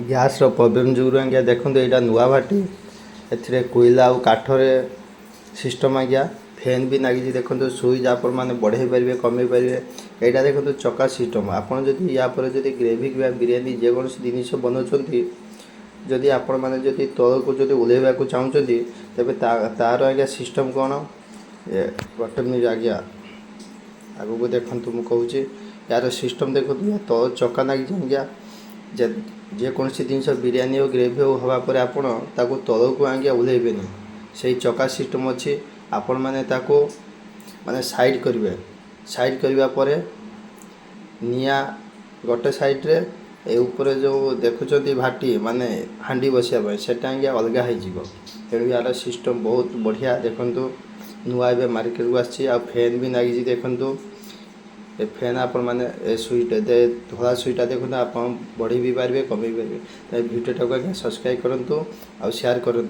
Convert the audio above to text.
ଗ୍ୟାସ୍ର ପ୍ରୋବ୍ଲେମ୍ ଯୋଗୁଁ ଆଜ୍ଞା, ଦେଖନ୍ତୁ, ଏଇଟା ନୂଆ ଭାଟି। ଏଥିରେ କୋଇଲା ଆଉ କାଠରେ ସିଷ୍ଟମ୍ ଆଜ୍ଞା। ଫ୍ୟାନ୍ ବି ଲାଗିଛି ଦେଖନ୍ତୁ। ସୁଇଚ୍ ଆପଣମାନେ ବଢ଼େଇ ପାରିବେ, କମେଇ ପାରିବେ। ଏଇଟା ଦେଖନ୍ତୁ, ଚକା ସିଷ୍ଟମ୍। ଆପଣ ଯଦି ୟା ପରେ ଯଦି ଗ୍ରେଭି କିମ୍ବା ବିରିୟାନୀ ଯେକୌଣସି ଜିନିଷ ବନାଉଛନ୍ତି, ଯଦି ଆପଣମାନେ ଯଦି ତଳକୁ ଯଦି ଓହ୍ଲେଇବାକୁ ଚାହୁଁଛନ୍ତି, ତେବେ ତାର ଆଜ୍ଞା ସିଷ୍ଟମ୍ କ'ଣ? ଏ ଗୋଟେ ମିନିଟ୍ ଆଜ୍ଞା, ଆଗକୁ ଦେଖନ୍ତୁ, ମୁଁ କହୁଛି। ୟାର ସିଷ୍ଟମ୍ ଦେଖନ୍ତୁ, ତଳ ଚକା ଲାଗିଛି ଆଜ୍ଞା। ଯେକୌଣସି ଜିନିଷ ବିରିୟାନୀ ହଉ, ଗ୍ରେଭି ହଉ, ହେବା ପରେ ଆପଣ ତାକୁ ତଳକୁ ଆଜ୍ଞା ଓହ୍ଲେଇବେନି। ସେଇ ଚକା ସିଷ୍ଟମ୍ ଅଛି। ଆପଣମାନେ ତାକୁ ମାନେ ସାଇଡ଼୍ କରିବେ। ସାଇଡ଼୍ କରିବା ପରେ ନିଆଁ ଗୋଟେ ସାଇଡ଼୍ରେ, ଏ ଉପରେ ଯେଉଁ ଦେଖୁଛନ୍ତି ଭାଟି, ମାନେ ହାଣ୍ଡି ବସିବା ପାଇଁ, ସେଟା ଆଜ୍ଞା ଅଲଗା ହେଇଯିବ। ତେଣୁ ୟାର ସିଷ୍ଟମ୍ ବହୁତ ବଢ଼ିଆ। ଦେଖନ୍ତୁ, ନୂଆ ଏବେ ମାର୍କେଟକୁ ଆସିଛି। ଆଉ ଫ୍ୟାନ୍ ବି ଲାଗିଛି ଦେଖନ୍ତୁ। ଏ ଫ୍ୟାନ୍ ଆପଣମାନେ ଏ ସୁଇଚ୍, ଧଳା ସୁଇଚ୍ଟା ଦେଖନ୍ତୁ, ଆପଣ ବଢ଼େଇ ବି ପାରିବେ, କମେଇ ପାରିବେ। ତ ଏ ଭିଡ଼ିଓଟାକୁ ଆଜ୍ଞା ସବସ୍କ୍ରାଇବ୍ କରନ୍ତୁ ଆଉ ସେୟାର କରନ୍ତୁ।